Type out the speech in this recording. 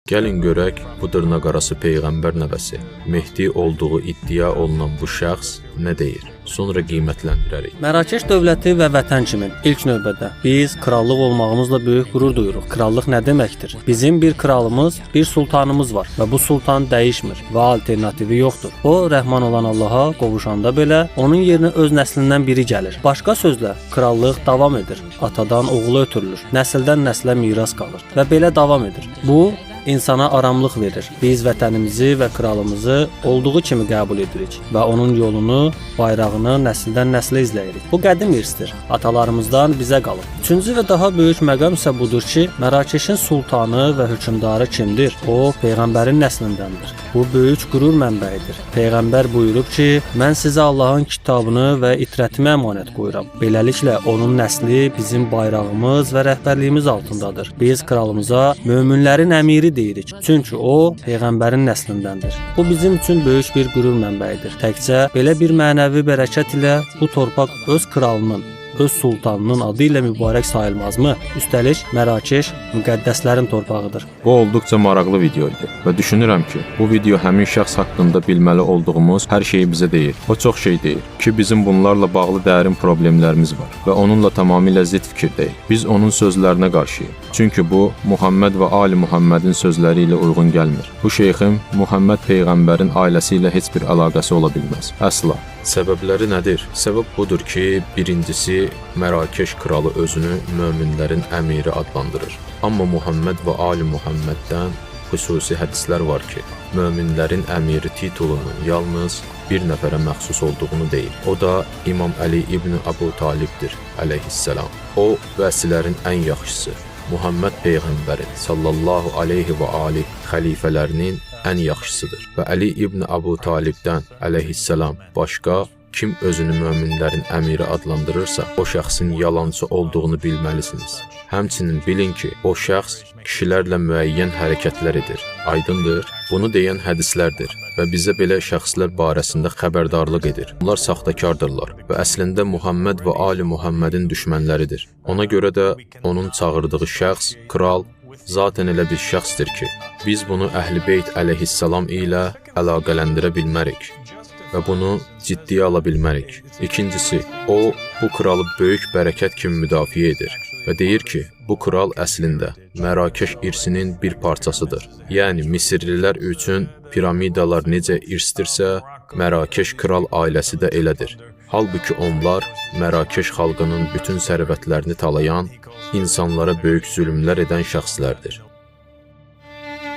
Gəlin görək bu dırnaqarası peyğəmbər nəvəsi Mehdi olduğu iddia olunan bu şəxs nə deyir? Sonra qiymətləndirərik. Mərakeş dövləti və vətən kimi ilk növbədə biz krallıq olmağımızla böyük qürur duyuruq. Krallıq nə deməkdir? Bizim bir kralımız, bir sultanımız var və bu sultan dəyişmir və alternativi yoxdur. O, rəhman olan Allaha qovuşanda belə onun yerinə öz nəslindən biri gəlir. Başqa sözlə, krallıq davam edir. Atadan oğula ötürülür. Nəsildən nəslə miras qalır və belə davam edir. Bu insana aramlıq verir. Biz vətənimizi və kralımızı olduğu kimi qəbul edirik və onun yolunu, bayrağını nəsildən nəslə izləyirik. Bu qədim irsdir. Atalarımızdan bizə qalıb. Üçüncü və daha böyük məqam isə budur ki, Mərakeşin sultanı və hökmdarı kimdir? O, peyğəmbərin nəslindəndir. Bu böyük qürur mənbəyidir. Peyğəmbər buyurub ki, mən sizə Allahın kitabını və itrətimi əmanət qoyuram. Beləliklə onun nəsli bizim bayrağımız və rəhbərliyimiz altındadır. Biz kralımıza möminlərin əmiri deyirik. Çünki o peyğəmbərin nəslindəndir. Bu bizim üçün böyük bir qürur mənbəyidir. Təkcə belə bir mənəvi bərəkət ilə bu torpaq öz kralının, öz sultanının adı ilə mübarək sayılmazmı? Üstəlik Mərakeş müqəddəslərin torpağıdır. Bu olduqca maraqlı video idi və düşünürəm ki, bu video həmin şəxs haqqında bilməli olduğumuz hər şeyi bizə deyir. O çox şey deyir ki, bizim bunlarla bağlı dərin problemlərimiz var və onunla tamamilə zidd fikirdəyik. Biz onun sözlərinə qarşıyıq. Çünki bu Muhammed və Ali Muhammedin sözləri ilə uyğun gəlmir. Bu şeyxin Muhammed peyğəmbərin ailəsi ilə heç bir əlaqəsi ola bilməz. Əsla. Səbəbləri nədir? Səbəb budur ki, birincisi Mərakeş kralı özünü möminlərin əmiri adlandırır. Amma Muhammed və Ali Muhammeddən xüsusi hədislər var ki, möminlərin əmiri titulunun yalnız bir nəfərə məxsus olduğunu deyir. O da İmam Əli ibn Əbu Talibdir əleyhissalam. O vəsilərin ən yaxşısı, Muhammed peyğəmbərin sallallahu aleyhi və alih xəlifələrinin ən yaxşısıdır. Və Əli ibn Əbu Talibdən əleyhissalam başqa kim özünü möminlərin əmiri adlandırırsa, o şəxsin yalançı olduğunu bilməlisiniz. Həmçinin bilin ki, o şəxs kişilərlə müəyyən hərəkətlər edir. Aydındır? Bunu deyən hədislərdir və bizə belə şəxslər barəsində xəbərdarlıq edir. Onlar saxtakardırlar və əslində Muhammed və Ali Muhammedin düşmənləridir. Ona görə də onun çağırdığı şəxs, kral, zaten elə bir şəxsdir ki, biz bunu Əhl-i Beyt əleyhissalam ilə əlaqələndirə bilmərik və bunu ciddiyə ala bilmərik. İkincisi, o bu kralı böyük bərəkət kimi müdafiə edir və deyir ki, bu kral əslində Mərakeş irsinin bir parçasıdır. Yəni Misirlilər üçün piramidalar necə irsdirsə, Mərakeş kral ailəsi də elədir. Halbuki onlar Mərakeş xalqının bütün sərvətlərini talayan, insanlara böyük zülmlər edən şəxslərdir.